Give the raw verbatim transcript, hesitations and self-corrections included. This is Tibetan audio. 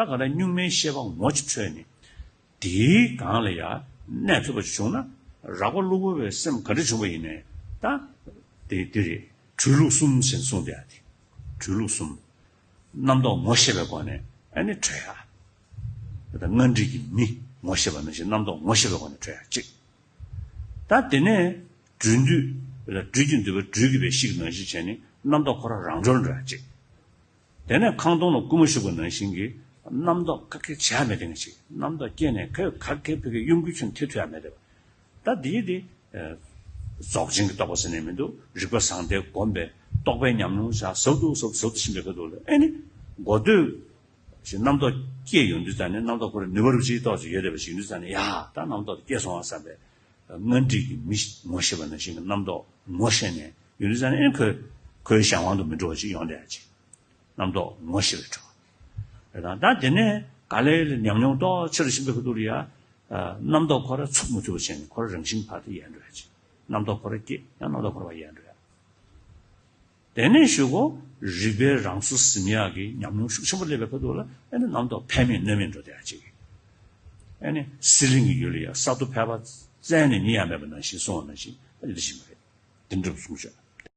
ད་ག་ལ་གཉུག་མའི་ཤེས་པ་ངོ་ཅིག་འཕྲོད་ནས། དེའི་སྒང་ལ་ཡང་གནས་ཐུབ་པ་ཅིག་བྱུང་ན། རགས་པ་བློ་བུར་བའི་སེམས་ག་འདྲ་བྱུང་བ་ཡིན་ནའི་ད་དེ་དེ་རེད། གྲོལ་ལུགས་གསུམ་ཞེས་གསུངས་པ་ཡ་དེ། གྲོལ་ལུགས་གསུམ། རྣམ་རྟོག་ངོ་ཤེས་པའི་སྒོ་ནས་ཨ་ནི་གྲོལ་ཡ། ད་ལྔ་སྒྲིབ་ཀྱི་མི་ངོ་ཤེས་པ་ནང་བཞིན་རྣམ་རྟོག་ངོ་ཤེས་པའི་སྒོ་ནས་གྲོལ་ཡ་གཅིག། ད་དེ་ནས་སྦྲུལ་འདུས་ལ་སྦྲུལ་གྱི་འདུས་པ་སྦྲུལ་གྱི་བའི་གཤིས་ནང་བཞིན་བྱས་ནས་རྣམ་རྟོག་ཁོ་རང་རང་གྲོལ་འགྲོ་ཡ་གཅིག། དེ་ནས་ཁང་སྟོང་ལ་སྐུལ་མ་ཞུགས་པ་ནང་བཞིན་གྱི་རྣམ་རྟོག་ག་གེ་བྱས་མེད་དེ་ངེས་ཅིག། རྣམ་རྟོག་སྐྱེས་ནས་ག་ག་གེ་ཕ་གི་གཡོ་འགུལ་ཁྱོན་ཐེབས་ཐུབ་ཡ་མེད་དེ། ད་འདིའི་དེ། རྫོགས་ཆེན་གྱི་རྟོགས་པ་ཟེར་ནས་མི་འདུག། རིག་པ་བཟང་ལྡན་བསྒོམས་པས་རྟོགས་པའི་ཉམས་མྱོང་བྱ་ཟབ་ཏུ་ཟབ་ཟབ་ཏུ་ཕྱིན་པའི་ཁ་ཐུག་ལ་ཨེ་ནི། འགོ་སྟོད། ཞེས་རྣམ་རྟོག་སྐྱེས་ཡོང་དུས་ཙ་ནས་རྣམ་རྟོག་ཁོ་ར་ནུས་པ་རུ་ཅིག་རྟོགས་ཅིག་ཡོད་བསྡད་པ་ཞིག་ཡོང་དུས་ཙ་ནས་ཡ་ད་རྣམ་རྟོག་དེ་སྐྱེས་སོང་བ་བསམ་པའི། ལྔ་སྒྲིབ་ཀྱི་མི་ངོ་ཤེས་པ་ནང་བཞིན་གྱི་རྣམ་རྟོག་ངོ་ཤེས་ནས་ཡོང་དུས་ཙ་ནས་ཨེ་ཁོའི་ཁོའི་གཞན་དབང་དུ་མི་འགྲོ་བ་ཅིག་ཡོང་བསྡད་ཡ་ཅིག། རྣམ་རྟོག་ངོ་ཤེས་པའི་གྲོགས། རེད་དང་ད་དེ་ནས་ག་ལེ་ལ་ཉམས་མྱོང་ཏོག་ཆེ་རུ་ཕྱིན་པའི་ཁ་ཐུག་ལ་ཡ། རྣམ་རྟོག་ཁོ་ར་ཚུགས་མི་ཐུབ་པ་བྱས་ནས་ཁོ་ར་རང་བཞིན་ཕར་དུ་ཡལ་འགྲོ་ཡ་ཅིག། རྣམ་རྟོག་ཁོ་ར་སྐྱེས་ཡང་རྣམ་རྟོག་ཁོ་ར་ཕར་ཡལ་འགྲོ་ཡ། དེ་ནས་གཞུག་གུ་རིག་པའི་རང་གཟུགས་ཟིན་ཡག་གི་ཉམས་མྱོང་ཤུགས་ཆེན་པོ་སླེབས་པའི་ཁ་ཐུག་ལ་ཨེ་ནི་རྣམ་རྟོག་ཕན་མེད་གནོད་མེད་འགྲོ་བསྡད་ཡ་ཅིག། ཨེ་ནི་སྲིད་གླིང་གི་ཡུལ་ལ་ཡ་ས་རྡོ་ཕལ་པ་རྩད་ནས་རྙེད་ཡ་མེད་པ་ནང་བཞིན་སོང་བ་ནང་བཞིན་ཨེ་ནི་འདི་བཞིན་པ་རེད། དེ་འདྲ་གསུངས་བཞག།